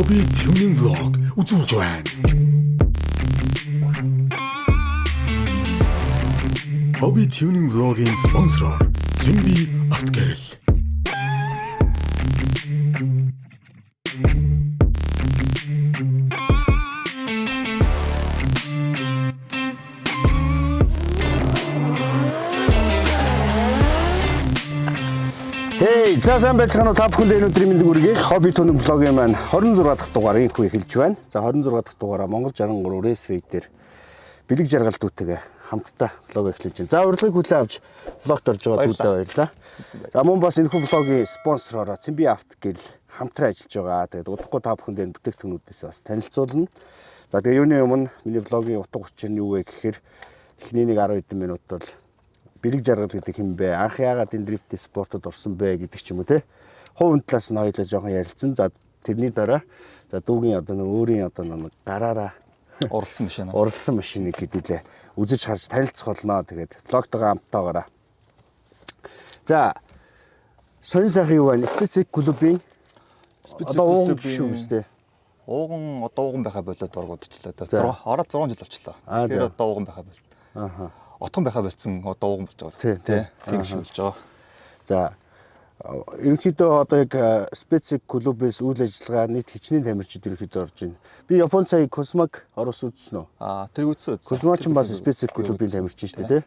Hobby Tuning Vlog үзүүлж байна. Hobby Tuning Vlog-ийн спонсороор Zimbi Автогэрэл. Хей, за сайн байцгаана уу, та бүхэнд энэ өдрийн мэндийг хүргэе. Hobby Tuning Vlog-ийн маань 26 дахь дугаар инхүү эхэлж байна. За 26 дахь дугаараа Монгол 63 Raceway дээр бэлэг жаргал дүүтэйгээ хамтдаа vlog эхлүүлж байна. За урилгыг хүлээн авч vlog-т орж байгаа дүүдээ баярлалаа. За мөн бас энэхүү vlog-ийн спонсороор Цэмби Авто гэрэл хамтран ажиллаж байгаа. Тэгээд удахгүй та бүхэнд энэ бүтээгдэхүүнүүдээс бас танилцуулна. За тэгээ юуны өмнө миний vlog-ийн утга учир нь юу вэ гэхээр эхний нэг 10 хэдэн минут бол бэлэг жаргал гэдэг хэм бэ? Анх яагаад энэ дрифт спортод орсон бэ гэдэг ч юм уу те. Хувь талаас нь хоёулаа жоохон ярилцсан. За тэрний дараа за дүүгийн одоо нэг өөрийн одоо нэг гараараа Уралсан машин. уралсан машиныг хэдүүлээ үзэж харж танилцах болно. Тэгээд влогтойгоо хамттайгаараа. За сонин сайхан юу байна? Специк клубын одоо ууган гишүүн үстэй. Ууган одоо ууган байхаа болоод оргуудчлаа. За. 6 ороод 6 жил болчлоо. Аа, Тэгэхээр за. одоо ууган байхаа бол. Ааха. Отхон байхаа болцсон одоо ууган болж байгаа. Тий, тий. Тийм шиг болж байгаа. За ерөнхийдөө одоо яг Специк клубээс үйл ажиллагаа нийт хичнээн тамирчид ерөнхийдөө орж байна. Би Япон сая Космаг оруулс үзсэн үү? Аа тэр үзсэн үзсэн. Космаг ч бас Специк клубын тамирчин шүү дээ, тий?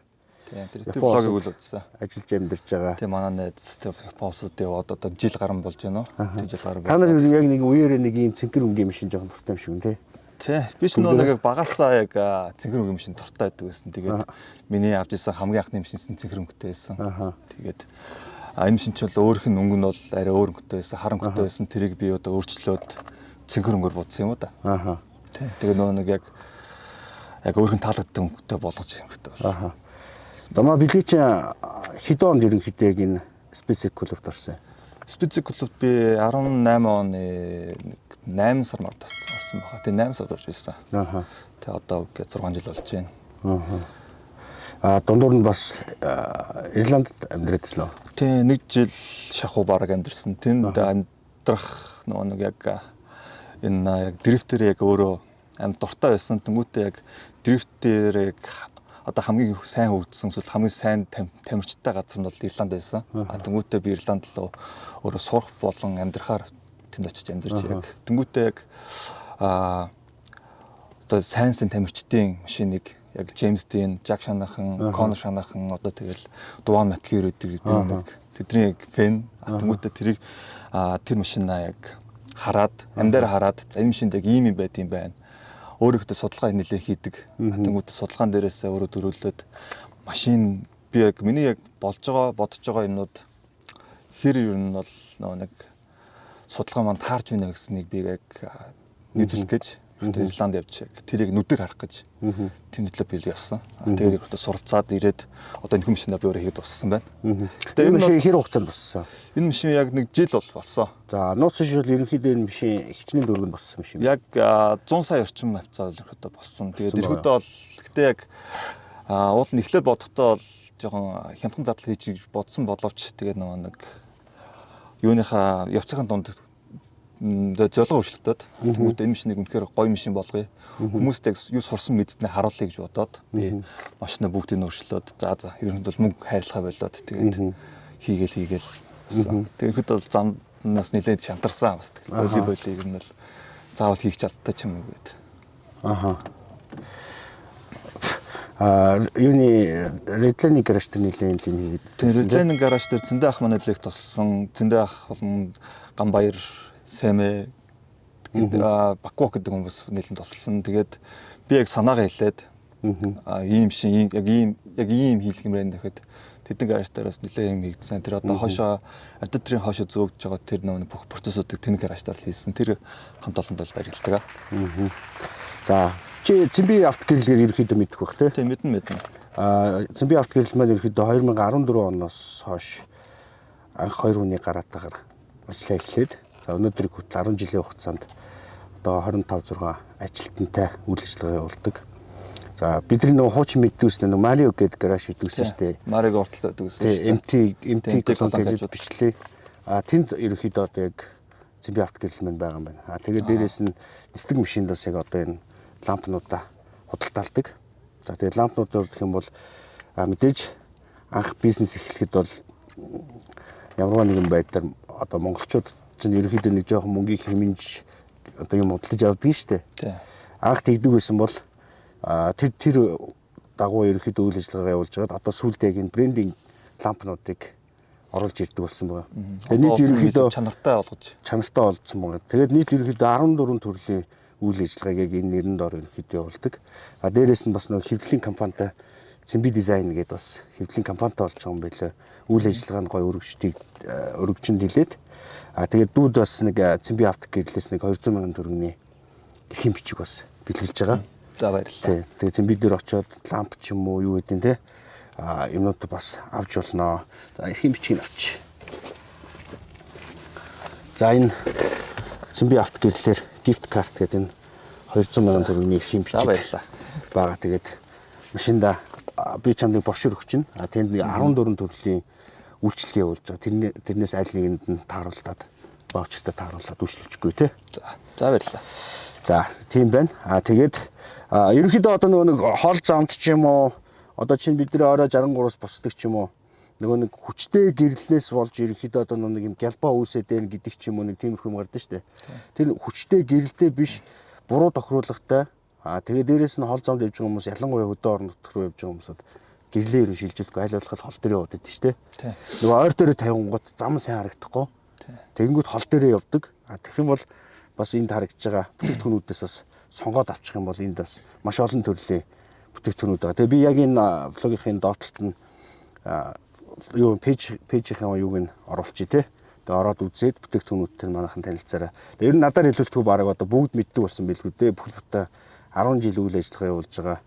Тийм тэр тэр Япон влогийг улсад үл үзсэн. Ажиллаж амьдарч байгаа. Тийм манай найз тэр Японосод яваад одоо жил гарan болж байна уу? Тийм жил гарan. Та нар яг нэг үеэрээ нэг ийм цэнхэр өнгийн машин жоохон дуртай юм шиг үн тий? Тий. Би ч нөгөө нэг багасаа яг цэнхэр өнгийн машин дуртай байдаг байсан. Тэгээд миний авч ирсэн хамгийн анхны машин цэнхэр өнгөтэй байсан. Аха. Тэгээд энэ машин ч бол өөрөх нь өнгө нь бол арай өөр өнгөтэй байсан, хар өнгөтэй байсан. Тэрийг би одоо өөрчлөөд цэнхэр өнгөөр будсан юм уу да. Аха. Тий. Тэгээд нөгөө нэг яг яг өөрөх нь таалагддаг өнгөтэй болгож өнгөтэй бол. Аха. Дамаа бэлгээ чи хэдэн онд ерөнхийдөө яг энэ Специк клубт орсон юм? Специк клубт би 18 оны нэг 8 сар март орсон баха. Тэгээ 8 сард орж ирсэн. Аха. Тэгээ одоо ингээд 6 жил болж байна. Аха. А дундуур нь бас Ирландд амьдраад ирсэн үү? Тий, нэг жил шахуу бараг амьдэрсэн. Тэнд амьдрах нөгөө нэг яг энэ яг дрифтер яг өөрөө амьд дуртай байсан. Тэнгүүтээ яг дрифтер яг одоо хамгийн сайн хөгжсөн эсвэл хамгийн сайн тамирчтай газар нь бол Ирланд байсан. А тэнгүүтээ би Ирланд руу өөрөө сурах болон амьдрахаар тэнд очиж амьдарч яг тэнгүүтээ яг а одоо сайн сайн тамирчдын машиныг яг Джеймс Дин, Жак Шанахан, Конор Шанахан одоо тэгэл Дуан Маккюр гэдэг би нэг тэдний яг фэн. Тэнгүүтээ тэрийг тэр машинаа яг хараад, амьдаар хараад за энэ машинд яг ийм юм байд юм байна. Өөрийнхөө судалгаа нэлээ хийдэг. Тэнгүүтээ судалгаан дээрээсээ өөрөө дөрөөлөөд машин би яг миний яг болж байгаа, бодож байгаа юмнууд хэр ер нь бол нөгөө нэг судалгаа маань таарч байна гэснийг би яг нийцүүлэх гэж тэр Ирланд явж яг тэрийг нүдээр харах гэж тийм төлөө би явсан. Тэгээд яг хөтө суралцаад ирээд одоо энэ машинаа би өөрөө хийгээд дууссан байна. Тэгээ энэ машин хэр хугацаанд боссон? Энэ машин яг нэг жил бол болсон. За нууц шил ерөнхийдөө энэ машин хичнээн дөрөв нь боссон машин. Яг 100 сая орчим хавцаа бол ерөнхийдөө болсон. Тэгээд ерөнхийдөө бол гэтээ яг уул нь эхлээд бодохдоо бол жоохон хямдхан задлал хийж гэж бодсон боловч тэгээд нөгөө нэг юуныхаа явцын дунд зорилго өөрчлөлтөд тэнгуүтээ энэ машиныг үнэхээр гоё машин болгоё. Хүмүүст яг юу сурсан мэдснээ харуулъя гэж бодоод би машина бүгдийг нь өөрчлөөд за за ерөнхийдөө бол мөнгө хайрлахаа болоод тэгээд хийгээл хийгээл. Тэгээд ерөнхийдөө бол замнаас нэлээд шантарсан бас тэгэл боли боли ер нь бол заавал хийх чадтай ч юм уу гээд. Аха. А юуны Redline гараж дээр нэлээд юм хийгээд. Тэгээд Redline гараж дээр Цэндэ ах манай нэлээд тусалсан. Цэндэ ах болон Ганбаяр, Сэмэ гэдэг Баквок гэдэг хүмүүс нэлээд тусалсан. Тэгээд би яг санаагаа хэлээд ийм шин яг ийм яг ийм хийх юм байна гэхэд тэдэн гараж дээрээс нэлээд юм хийгдсэн. Тэр одоо хойшоо аудиторийн хойшоо зөөгдөж байгаа тэр нөгөө бүх процессуудыг тэн гараж дээр л хийсэн. Тэр хамт олонд бол баярлалаа. За чи Цэмби автогэрэлгээр ерөнхийдөө мэдэх бах тий? Тийм мэднэ мэднэ. А Цэмби автогэрэл маань ерөнхийдөө 2014 оноос хойш анх хоёр хүний гараатаагаар ажиллаа эхлээд за өнөөдрийг хүртэл 10 жилийн хугацаанд одоо 25 6 ажилтнтай үйл ажиллагаа явуулдаг. За бидний нөгөө хуучин мэддүүс нөгөө Марио гэдэг гараж идэвсэн шүү дээ. Мариог ортолтой байдаг гэсэн Тий, шүү дээ. MT MT MT колон колон гэж гэж бичлээ. А тэнд ерөнхийдөө одоо яг Цэмби авто гэрэл маань байгаа юм байна. А тэгээд дээрээс нь нисдэг машинд бас яг одоо энэ лампнуудаа худалдаалдаг. За тэгээд лампнуудаа гэх юм бол мэдээж анх бизнес эхлэхэд бол ямар нэгэн байдлаар одоо монголчууд чинь ерөнхийдөө нэг жоохон мөнгийг хэмнэж одоо юм худалдаж авдаг нь шүү дээ. Анх тэгдэг байсан бол тэр дагуу ерөнхийдөө үйл ажиллагаа явуулж байгаад одоо сүүлдээ яг энэ брендинг лампнуудыг оруулж ирдэг болсон байна. Тэгээд нийт ерөнхийдөө чанартай олгож чанартай олдсон байна. Тэгээд нийт ерөнхийдөө 14 төрлийн үйл ажиллагааг яг энэ нэрэн дор ерөнхийдөө явуулдаг. А дээрээс нь бас нөгөө хэвлэлийн компанитай Цэмби дизайн гэдэг бас хэвлэлийн компанитай болж байгаа юм байлаа. Үйл ажиллагаа нь гоё өргөжтийг өргөжинд хилээд а тэгээд дүүд бас нэг Цэмби авто гэрлээс нэг 200 мянган төгрөгийн эрхийн бичиг бас бэлгэлж байгаа. За баярлалаа. Тэгээд Цэмби дээр очиод ламп ч юм уу юу гэдэг те юмнууд бас авч болно. За эрхийн бичгийг авч. За энэ Цэмби авто гэрлээр gift card гэдэг энэ 200 мянган төгрөгийн эрхийн бичиг баярлалаа. байгаа. Тэгээд машинда би чамд нэг брошюр өгч чинь. А тэнд нэг 14 төрлийн үйлчилгээ явуулж байгаа. Тэрнээс аль нэгэнд нь тааруулаад ваучертай тааруулаад үйлчлүүлчихгүй те. За баярлалаа. За тийм байна. А тэгээд ерөнхийдөө одоо нөгөө нэг хоол замд ч юм уу одоо чинь бидний орой 63-аас босдог ч юм уу нөгөө нэг хүчтэй гэрлээс болж ерөнхийдөө одоо нэг юм гялбаа үүсээд байна гэдэг ч юм уу нэг тиймэрхүү юм гардаг шүү дээ. Тэр хүчтэй гэрэлтэй биш буруу тохируулгатай. А тэгээ дээрэс нь хол замд явж байгаа хүмүүс ялангуяа хөдөө орон нутг руу явж байгаа хүмүүсд гэрлээ ерөн шилжүүлэхгүй аль болох хол дээр яваад байдаг шүү дээ. Нөгөө ойр дээр тавингууд зам сайн харагдахгүй. Тэгэнгүүт хол дээрээ явдаг. А тэгэх юм бол бас энд харагдж байгаа бүтээгдэхүүнүүдээс бас сонгоод авчих юм бол энд бас маш олон төрлийн бүтээгдэхүүнүүд байгаа. Тэгээ би яг энэ влогийнхын доотлолт нь юу пэйжийнхээ юуг нь оруулчих те. Тэгээ ороод үзээд бүтээгдэхүүнүүдтэй манайхан танилцаарай. Тэгээ ер нь надаар хэлүүлэхгүй бараг одоо бүгд мэддэг болсон билгүй дээ. Бүхэл бүтэн 10 жил үйл ажиллагаа явуулж байгаа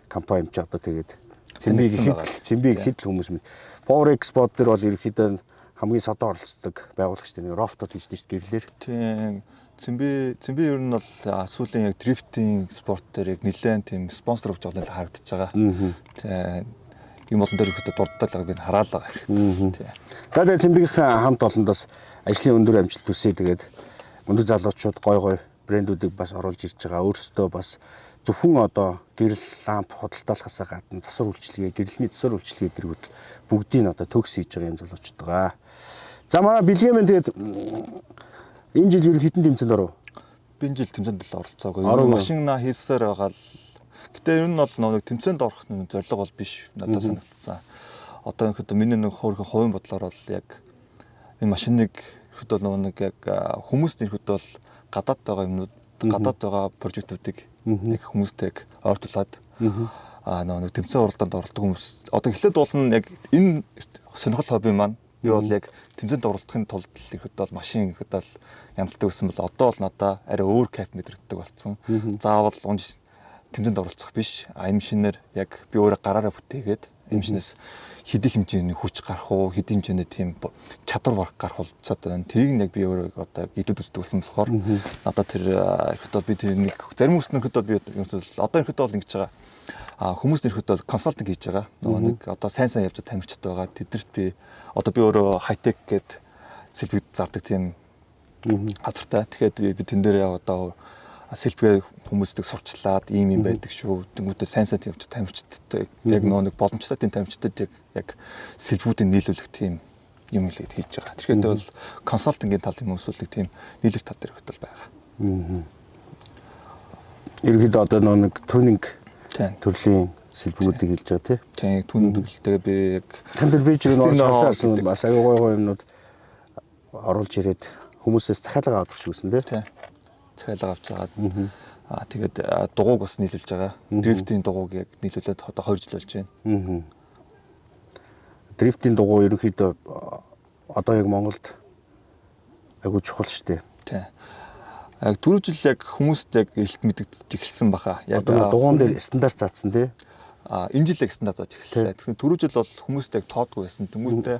компани юм чи одоо тэгээд Цэмбиг гэхэд л хүмүүс мэд. Power Expo дээр бол ерөнхийдөө хамгийн содон оролцдог байгуулагчтай нэг рофтод хийж дээ шүү дээ гэрлэр. Тийм. Цэмби ер нь бол сүүлийн яг дрифтинг спорт дээр яг нэлээд тийм спонсор өгч байгаа нь харагдаж байгаа. Тийм. Юм олон дээр ихэд дурддал байгааг би хараал байгаа хэрэгтэй. Тийм. За тэгээд Цэмбигийнхээ хамт олонд бас ажлын өндөр амжилт хүсье. Тэгээд мундаг залуучууд гой гой брэндүүдийг бас оруулж ирж байгаа. Өөрсдөө бас зөвхөн одоо гэрэл ламп худалдаалахаасаа гадна засвар үйлчилгээ, гэрлэний засвар үйлчилгээ дэргүүд бүгдийг нь одоо төгс хийж байгаа юм залуучууд байгаа. За манай бэлгийн минь тэгээд энэ жил ер нь хэдэн тэмцээнд оров? Би энэ жил тэмцээнд л оролцоогүй. Машина хийсээр байгаа л. Гэтэ ер нь бол нэг тэмцээнд орох нэг зорилго бол биш надад санагдсан. Одоо ингэхэд миний нэг хөөрхөн хувийн бодлоор бол яг энэ машиныг ихэд бол нэг яг хүмүүст ихэд бол гадаад байгаа юмнууд гадаад байгаа прожектуудыг яг хүмүүстэй ойртуулад нэг тэмцээн уралдаанд оролдог хүмүүс одоо эхлээд бол нь яг энэ сонирхол хобби маань би бол яг тэмцээнд оролдохын тулд ихэд бол машин ихэд бол янзлдаг гэсэн бол одоо бол надаа арай өөр кайф мэдрэгддэг болсон. Заавал унж тэмцээнд оролцох биш. Энэ машинаар яг би өөрөө гараараа бүтээгээд энэ машинаас хэдий хэмжээний хүч гарах уу, хэдий хэмжээний тийм чадвар гарах болцоод байна. Тэрийг нь яг би өөрөө одоо идэвд үздэг болсон болохоор надад тэр ихэд бол би тэр нэг зарим хүмүүс нөхөд бол би одоо ихэд бол ингэж байгаа. Хүмүүс нэрхэд бол консалтинг хийж байгаа. Нөгөө нэг одоо сайн сайн явж тамирчид байгаа. Тэдэрт би одоо би өөрөө хайтек гээд сэлбэг зардаг тийм газартай. Тэгэхээр би тэн дээр одоо сэлбэгээ хүмүүсдэг сурчлаад ийм юм байдаг шүү. Тэнгүүтээ сайн сайн явж тамирчидтай яг нөгөө нэг боломжтой тийм тамирчдад яг сэлбүүдийг нийлүүлэх тийм юм л хийж байгаа. Тэгэхээр бол консалтингийн тал юм эсвэл тийм нийлүүлэх тал дээр хөтөл байгаа. Ерөнхийдөө одоо нөгөө нэг тюнинг төрлийн сэлбэгүүдийг хэлж байгаа тий. Тийм, тюнинг төрөлтэйгээ би яг тань дээр би ч нэг харсан бас аюу гой гой юмнууд оруулж ирээд хүмүүсээс захиалга авах шиг үсэн тий. Захиалга авч байгаа. Тэгээд дугуйг бас нийлүүлж байгаа. Дрифтийн дугуйг яг нийлүүлээд одоо 2 жил болж байна. Дрифтийн дугуй ерөнхийдөө одоо яг Монголд айгуу чухал шүү дээ. Тийм. Яг түрүү жил яг хүмүүст яг илт мэдэгдэж эхэлсэн баха. Яг дугуйн дээр стандарт заасан тий. Энэ жил яг стандарт зааж эхэллээ. Тэгэхээр түрүү жил бол хүмүүст яг тоодгүй байсан. Тэнгүүтээ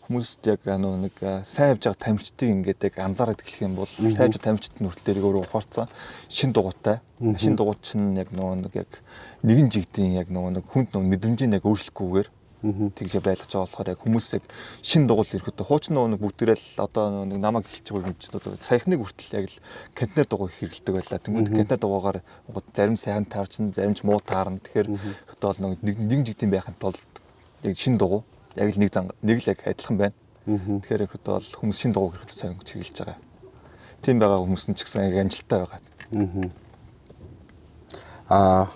хүмүүст яг нэг сайн явж байгаа тамирчдыг ингээд яг анзаараад эхлэх юм бол сайн явж байгаа тамирчид нь хүртэл тэрийг өөрөө ухаарсан. Шин дугуйтай. Шин дугуй чинь яг нөгөө нэг яг нэгэн жигдийн яг нөгөө нэг хүнд нөгөө мэдрэмжийг яг өөрчлөхгүйгээр Тэгж байлгаж байгаа болохоор яг хүмүүс яг шинэ дугуул ирэхэд хуучин нөгөө нэг бүгдээрээ л одоо нөгөө нэг намайг эхэлж байгаа юм чинь одоо саяхныг хүртэл яг л контейнер дугуй хэрэглэдэг байлаа. Тэнгүүд контейнер дугуйгаар зарим сайхан таарчин, зарим ч муу таарна. Тэгэхээр одоо бол нөгөө нэг нэг жигтийн байхын тулд яг шинэ дугуй яг л нэг зан нэг л яг адилхан байна. Тэгэхээр ихэд бол хүмүүс шинэ дугуй хэрэглэж сайн хэрэглэж байгаа. Тийм байгаа хүмүүс нь ч гэсэн яг амжилттай байгаа. Аа,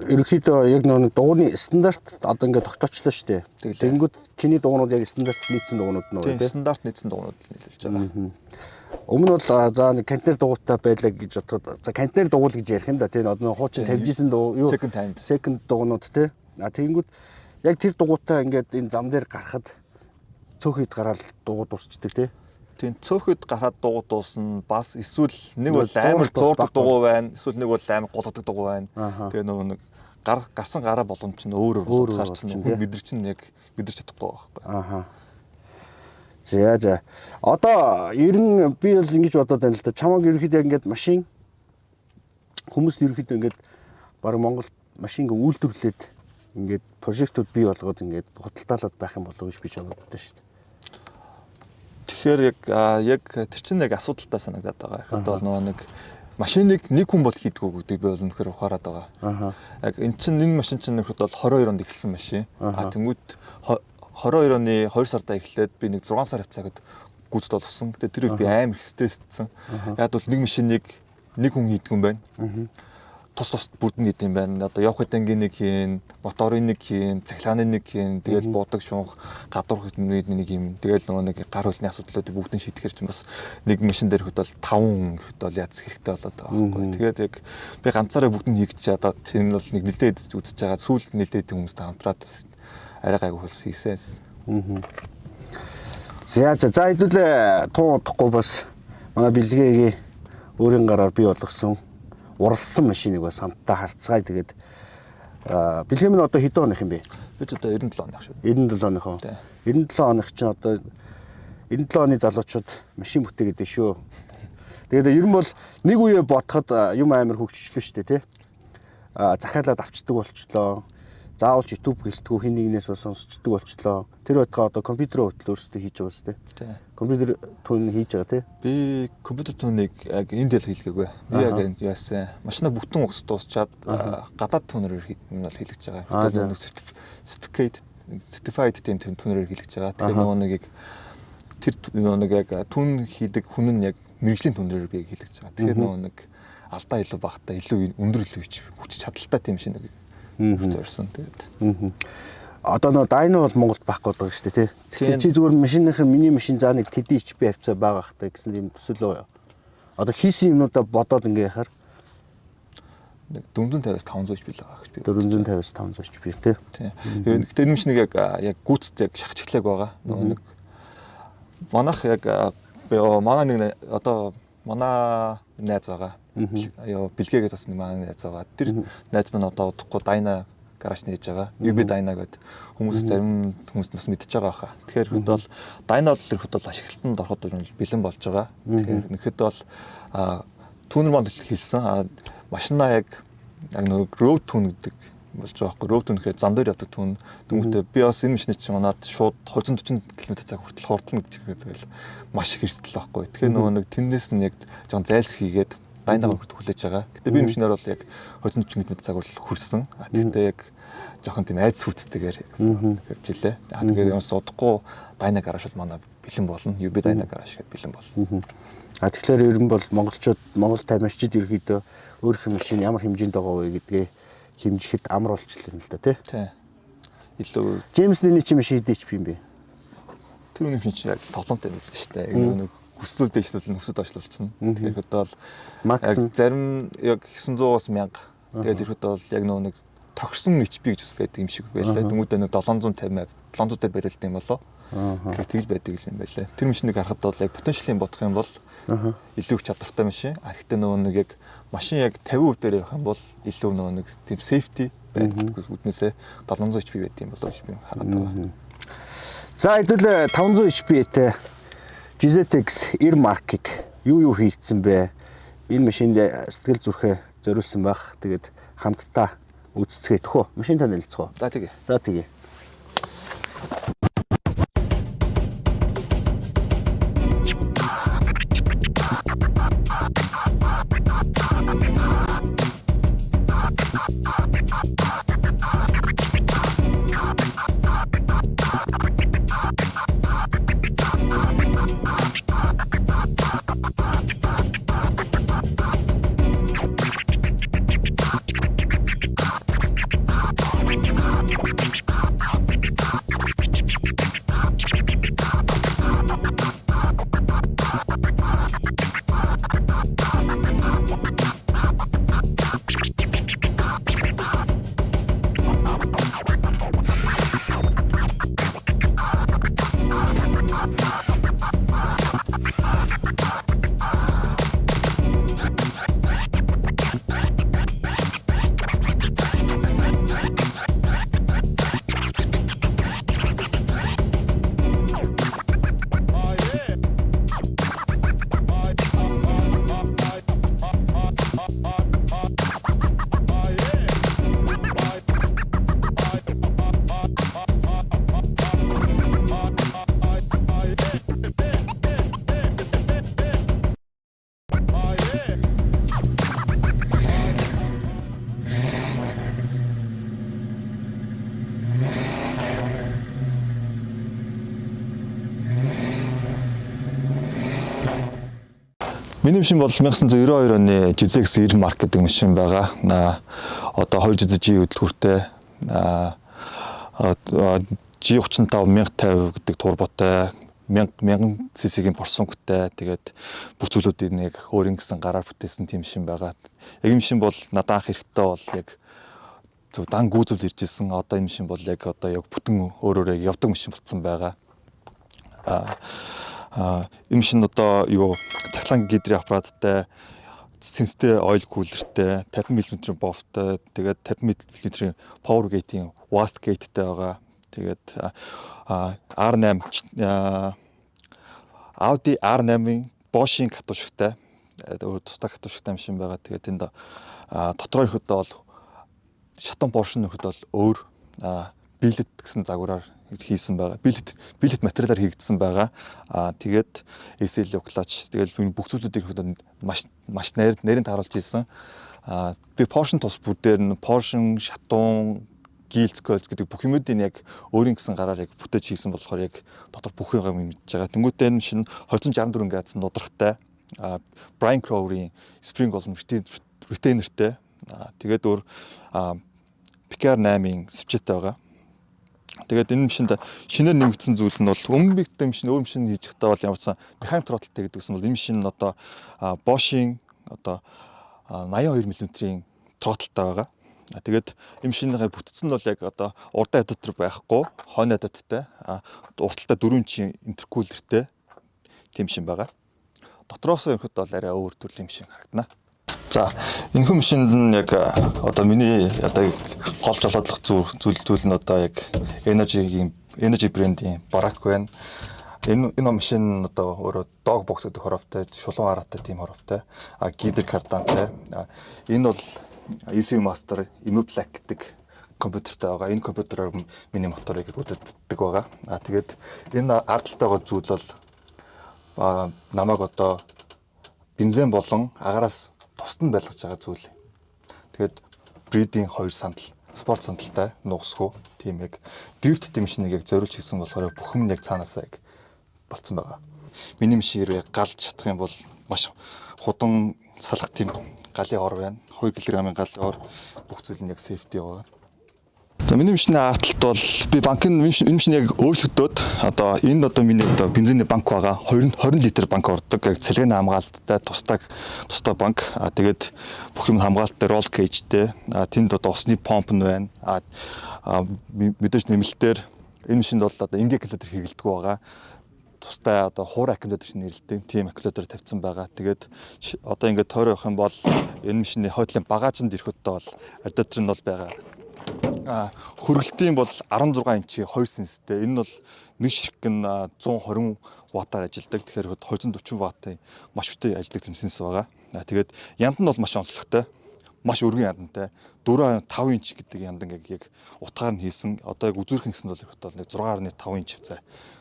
ерөнхийдөө яг нэг дугууны стандарт одоо ингээд тогтоочлоо шүү дээ. Тэгэнгүүт чиний дугуйнууд яг стандарт нийцсэн дугуйнууд нь үү, тийм, стандарт нийцсэн дугуйнууд л нийлүүлж байгаа. Өмнө нь бол за нэг контейнер дугуйтай байлаа гэж бодоход, за контейнер дугуй гэж ярих юм да, тийм, одоо хуучин 59 дугуй юу second hand second дугуйнууд, тийм. А тэгэнгүүт яг тэр дугуйтай ингээд энэ зам дээр гарахад цөөхөд гараад дугуй дуусчдаг, тийм. Тийм, цөөхөд гараад дугуй дуусна. Бас эсвэл нэг бол амар зуурдаг дугуй байна. Эсвэл нэг бол амар гулгадаг дугуй байна. Тэгээ нөгөө нэг гар гарсан гараа боломж чинь өөр өөр болохоор чинь хүн мэдэр чинь яг мэдэрч чадахгүй байхгүй. Аха. За за. Одоо ер нь би бол ингэж бодоод байна л да. Чамаг ерөнхийдөө ингээд машин хүмүүс ерөнхийдөө ингээд баг Монгол машин ингээ үйлдвэрлээд ингээд прожектууд бий болгоод ингээд худалдаалаад байх юм болов уу гэж би боддог шүү дээ. Тэгэхээр яг тэр чинь яг асуудалтай санагдаад байгаа. Тэгэхэд бол нөгөө нэг машиныг нэг хүн бол хийдгүү гэдэг би бол үнэхээр ухаарад байгаа. Яг эн чинь энэ машин чинь нөхөд бол 22 онд эхэлсэн машин. А тэнгууд 22 оны 2 сарда эхлээд би нэг 6 сар хавцаагад гүйцэд болгосон. Тэгээ тэр үед би амар их стрессдсэн. Яг бол нэг машиныг нэг хүн хийдгүү юм байна. Тус тус бүрдэн гэдэг юм байна. Одоо явах хэтангийн нэг хийн, моторын нэг хийн, цахилгааны нэг хийн, тэгэл буудаг шунх, гадуур нэг юм. Тэгэл нөгөө нэг гар хөлний асуудлуудыг бүгдийг шийдэхэр чинь бас нэг машин дээр хэд бол 5 хүн хэд бол яц хэрэгтэй болоод байгаа байхгүй. Тэгээд яг би ганцаараа бүгдийг хийж чадаад тэр нь бол нэг нэлээд үзэж байгаа. Сүүлд нэлээд хүмүүстэй хамтраад бас арай гайгүй болсон хийсэн. За за за хэдүүлээ тун удахгүй бас манай бэлгээгийн өөрийн гараар бий болгосон уралсан машиныг бас хамтдаа харцгаая. Тэгээд бэлгэм нь одоо хэдэн оных юм бэ? Би ч одоо 97 оных шүү. 97 оных уу? 97 оных чинь одоо 97 оны залуучууд машин бүтээгээд шүү. Тэгээд ер нь бол нэг үе бодоход юм амар хөгжичлөө шүү дээ, тий? Захиалаад авчдаг болчлоо. Заавал ч YouTube гэлтгүү хин нэгнээс бас сонсчдөг болчлоо. Тэр байтугай одоо компьютерөө хөтлөө өөрсдөө хийж байгаа шүү дээ. Компьютер tune хийж байгаа, тий? Би компьютер tune ийг яг энэ тэл хийлгээгүй. Би яг энэ яасан. Машина бүтэн угс дуусчаад гадаад tuner ээр нь бол хийлгэж байгаа. Тэр нэг certificate certified тийм tuner ээр хийлгэж байгаа. Тэгэхээр нөгөө нэг яг тэр нөгөө нэг яг tune хийдэг хүн нь яг мэргэжлийн tuner ээр би хийлгэж байгаа. Тэгэхээр нөгөө нэг алдаа илүү багатай, илүү өндөр илүү хүч чадалтай тийм шиг нэг зорьсон. Тэгээд. Одоо нөө dyno бол Монголд байхгүй байгаа шүү дээ, тий. Тэгэхээр чи зүгээр машиныхын миний машин за нэг тэдний HP хавцаа байгаа хта гэсэн юм төсөөлөө. Одоо хийсэн юмнуудаа бодоод ингээ яхаар нэг 450-аас 500 HP л байгаа гэж би. 450-аас 500 HP, тий. Тий. Тэр гэхдээ энэ машиныг яг яг гүйцэд яг шахаж эхлэх байгаа. Нөгөө нэг манайх яг манай нэг одоо манай найз байгаа. Йоо, бэлгээгээд бас нэг манай найз байгаа. Тэр найз маань одоо удахгүй Dyna гараж нээж байгаа. UB Dyna гэдэг хүмүүс зарим хүмүүс бас мэдчихэж байгаа хаа. Тэгэхээр ихэд бол Dyna бол ихэд бол ашиглалтанд ороход бэлэн болж байгаа. Тэгэхээр нэхэд бол tuner манд хэлсэн. Машинаа яг яг нэг road tune гэдэг болж байгаа байхгүй. Road tune гэхээр зам дээр явдаг tune. Тэнгүүтээ би бас энэ машины чинь унаад шууд 240 км цаг хүртэл хурдлана гэж хэлэхэд маш их эрсдэл байхгүй. Тэгэхээр нөгөө нэг тэндээс нь яг жоон зайлс хийгээд dyno хүртэл хүлээж байгаа. Гэтэ би машинаар бол яг 240 км цаг бол хүрсэн. А тэгтээ яг жоохон тийм айдас хүчтэйгээр явж илээ. А тэгээд ямарс удахгүй dyno гараж бол манай бэлэн болно. UB dyno гараж гэдээ бэлэн болно. А тэгэхээр ер нь бол монголчууд, монгол тамирчид ерөөхдөө өөрийнх нь машин ямар хэмжээнд байгаа вэ гэдгээ хэмжихэд амар болчихлоо юм л да, тий. Тий. Илүү Джеймс Дэний чи машин хэдий HP юм бэ? Тэр үний машин чи яг тоглоомтой юм л шүү дээ. Яг нэг хүслүүд дэвшлүүлнэ, хүсэд очлуулчихна. Тэгэхээр хэд бол яг зарим яг 900-аас 1000. Тэгээд ихэд бол яг нөгөө нэг тохирсон HP гэж бас байдаг юм шиг байлаа. Тэнгүүдээ нэг 750 700 дээр барилт юм болоо. Тэгэхээр тэгж байдаг юм байлаа. Тэр машиныг харахад бол яг потенциалын бодох юм бол илүү их чадвартай машин. А гэхдээ нөгөө нэг яг машин яг 50% дээр явах юм бол илүү нөгөө нэг тийм safety байдаг үднээсээ 700 HP байдаг юм болоо гэж би хараад байгаа. За хэдүүлээ 500 HP-тэй GZX R Mark-ыг юу хийгдсэн бэ? Энэ машинд сэтгэл зүрхээ зориулсан байх. Тэгээд хамтдаа үзцгээе төхөө. Машин танилцах уу? За тэгээ. За тэгээ. Миний машин бол 1992 оны GZX 90 марк гэдэг машин байгаа. Одоо 2 GZG хөдөлгүүртэй G35 1050 гэдэг турботой, 1000 cc-ийн форсунктай, тэгээд бүх зүйлүүдийг нэг өөрийн гэсэн гараар бүтээсэн тийм машин байгаа. Яг энэ машин бол надад анх ирэхдээ бол яг зөв дан гүйцэл ирж исэн. Одоо энэ машин бол яг одоо яг бүтэн өөрөөрөө явдаг машин болцсон байгаа. Энэ машин одоо юу цахилгаан гидрийн аппараттай, сенстэй oil cooler-тэй, 50 мм бофтой, тэгээд 50 мм-ийн power gate-ийн wastegate-тэй байгаа. Тэгээд R8, Audi R8-ын Bosch-ийн катушигтай, өөр тусдаа катушигтай машин байгаа. Тэгээд энд дотроо ирэхэд бол шатун поршень нөхөд бол өөр billet гэсэн загвараар хийсэн байгаа. Billet материалаар хийгдсэн байгаа. Тэгээд SL clutch, тэгэл энэ бүх зүйлүүдийг ирэхэд маш маш найр нарийн тааруулж хийсэн. Би поршень тус бүгдээр нь поршень, шатун, гилц, кольц гэдэг бүх юмудыг яг өөрийн гэсэн гараар яг бүтээж хийсэн болохоор яг дотор бүх юм мэдж байгаа. Тэнгүүтээ энэ шинэ 264 градус нудрахтай. Brian Crower-ийн spring болон retainer-тэй. Тэгээд өөр PKR 8-ын свечтэй байгаа. Тэгээд энэ машинд шинээр нэмэгдсэн зүйл нь бол өмнө би гэдэг машин өөр машин хийж байхдаа бол ямар ч сан механик throttle-тай гэдэг гэсэн бол энэ машин нь одоо Bosch-ийн одоо 82 мм-ийн throttle-тай байгаа. Тэгээд энэ машиныхаа бүтцэн нь бол яг одоо урдаа адаптер байхгүй, хойно адаптертай, урталтай 4 инчийн intercooler-тэй тийм машин байгаа. Дотроос ерөнхийдөө бол арай өөр төрлийн машин харагдана. За, энэхүү машинд нь яг одоо миний одоо гол жолоодлох зүйл нь одоо яг Energy брендийн барак байна. Энэ машин одоо өөрөө dog box гэдэг хороовтой, шулуун хараатай тийм хороовтой. Гидер кардантай. Энэ бол ECU Master Emu Black гэдэг компьютертэй байгаа. Энэ компьютероор миний моторыг удирддаг байгаа. Тэгээд энэ ард талд байгаа зүйл бол намайг одоо бензин болон агаараас тусад нь байлгаж байгаа зүйл. Тэгээд бридийн хоёр сандал, спорт сандалтай, нугасгүй тийм яг дрифт машиныг яг зориулж хийсэн болохоор бүх юм яг цаанаасаа яг болцсон байгаа. Миний машин хэрвээ галж чадах юм бол маш худан салах тийм галын ор байна. 2 кг-ын галын ор, бүх зүйл нь яг safety байгаа. За, миний машины ард талд бол би банкын энэ машин яг өөрчлөгдөөд одоо энд одоо миний одоо бензиний банк байгаа. 20 20 литр банк ордог. Яг цалгины хамгаалттай тусдаа тусдаа банк. Тэгээд бүх юм хамгаалттай, roll cage-тэй. Тэнд одоо усны помп нь байна. Мэдээж нэмэлтээр энэ машинд бол одоо энгийн аккумулятор хэрэглэдэг байгаа. Тустай одоо хуур аккумулятор шиг нэрлэдэг тийм аккумулятор тавьсан байгаа. Тэгээд одоо ингээд тойроо явах юм бол энэ машины хойдлын багаажинд ирэхэд бол радиатор нь бол байгаа. Хөргөлтийн бол 16 инчийн 2 сенстэй. Энэ нь бол нэг ширхэг нь 120 ваттаар ажилладаг. Тэгэхээр 240 ваттын маш хүчтэй ажилладаг сенс байгаа. Тэгээд яндан нь бол маш онцлогтой. Маш өргөн яндантай. 4.5 инч гэдэг яндан яг утгаар нь хийсэн. Одоо яг үзүүрхэн гэсэн бол ихэд бол 6.5 инч хавцаа.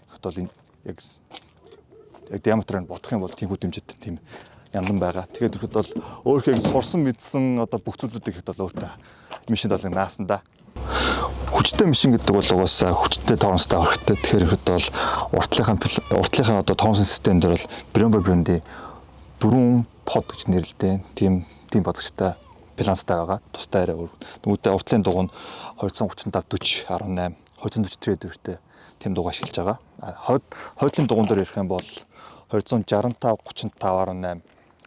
Ихэд бол энэ яг диаметраар нь бодох юм бол тийм хөдөлмжтэй тийм яндан байгаа. Тэгээд ихэд бол өөрхөө яг сурсан мэдсэн одоо бүх зүйлүүдийг ихэд бол өөртөө машинд бол наасан да. Хүчтэй машин гэдэг бол угаасаа хүчтэй торонстой хэрэгтэй. Тэгэхээр ихэд бол уртлынхаа одоо торонсон систем дээр бол Brembo брендийн дөрвөн под гэж нэрлэдэг. Тийм бодогчтой баланстай байгаа. Тустай арай өөр. Нүгүүдээ уртлын дугуй нь 235 40 18 243 дөрөвтэй тийм дугуй ашиглаж байгаа. Хойдлын дугуйн дээр ярих юм бол 265 35 18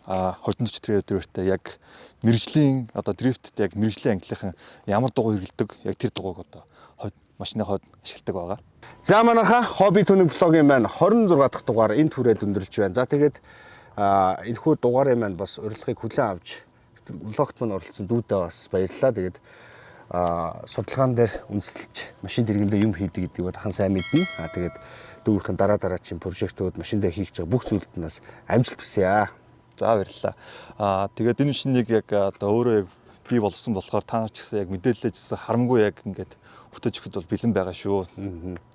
243 дөрөвтэй яг мэргэжлийн одоо дрифтд яг мэргэжлийн ангиллынхан ямар дугуй хэрэглэдэг яг тэр дугуйг одоо хойд машины хойд ашигладаг байгаа. За, манайха Hobby Tuning vlog-ийн маань 26 дахь дугаар энэ түрээд өндөрлж байна. За, тэгээд энэхүү дугаарын маань бас урилгыг хүлээн авч vlog-т маань оролцсон дүүдээ бас баярлалаа. Тэгээд судалгаан дээр үндэслэж машин тэргэндээ юм хийдэг гэдгийг бахан сайн мэднэ. Тэгээд дүүрхэн дараа дараагийн project-ууд машин дээр хийх гэж байгаа бүх зүйлд нь бас амжилт хүсье. За, баярлалаа. Тэгээд энэ машиныг яг одоо өөрөө яг бий болсон болохоор та нар ч гэсэн яг мэдээлэлээжсэн харамгүй яг ингээд бүтээж өгөхөд бол бэлэн байгаа шүү.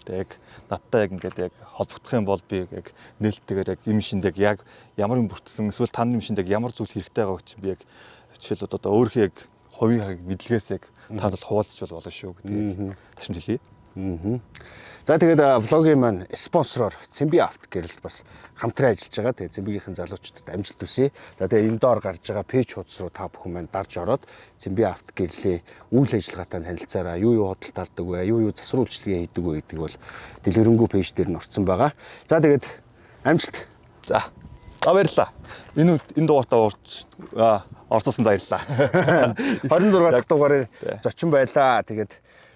Тэгээд яг надтай яг ингээд яг холбогдох юм бол би яг нээлттэйгээр яг энэ машинд яг ямар юм бүрдсэн, эсвэл таны машинд яг ямар зүйл хэрэгтэй байгааг чинь би яг жишээлбэл одоо өөрийнхөө яг хувийн хаг мэдлэгээс яг танд бол хуваалцаж болно шүү гэдгийг ташамт хэлье. За, тэгээд vlog ийн маань спонсороор Цэмби Авто гэрэл бас хамтран ажиллаж байгаа. Тэгээд Цэмбигийнхэн залуучуудад амжилт хүсье. За, тэгээд энэ доор гарч байгаа page хуудас руу та бүхэн маань дарж ороод Цэмби Авто гэрлийн үйл ажиллагаатай танилцаарай. Юу юу худалдаалдаг вэ? Юу юу засвар үйлчилгээ хийдэг вэ гэдэг бол дэлгэрэнгүй page дээр нь орцсон байгаа. За, тэгээд амжилт. За. А, баярлалаа. Энэ дугаартаа орцсон, баярлалаа. 26 дахь дугаарын зочин байлаа. Тэгээд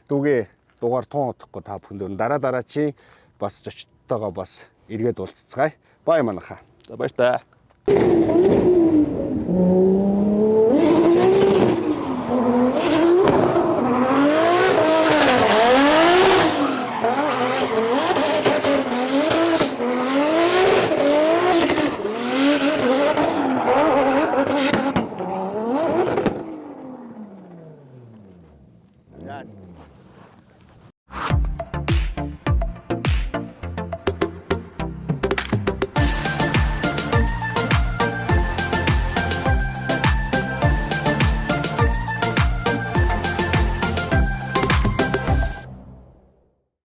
дүүгээ дугаар тун удахгүй та бүхэнд дараа дараачийн бас зочдтойгоо бас эргээд уулзцгаая. Бай, манайхаа. За, баяртай.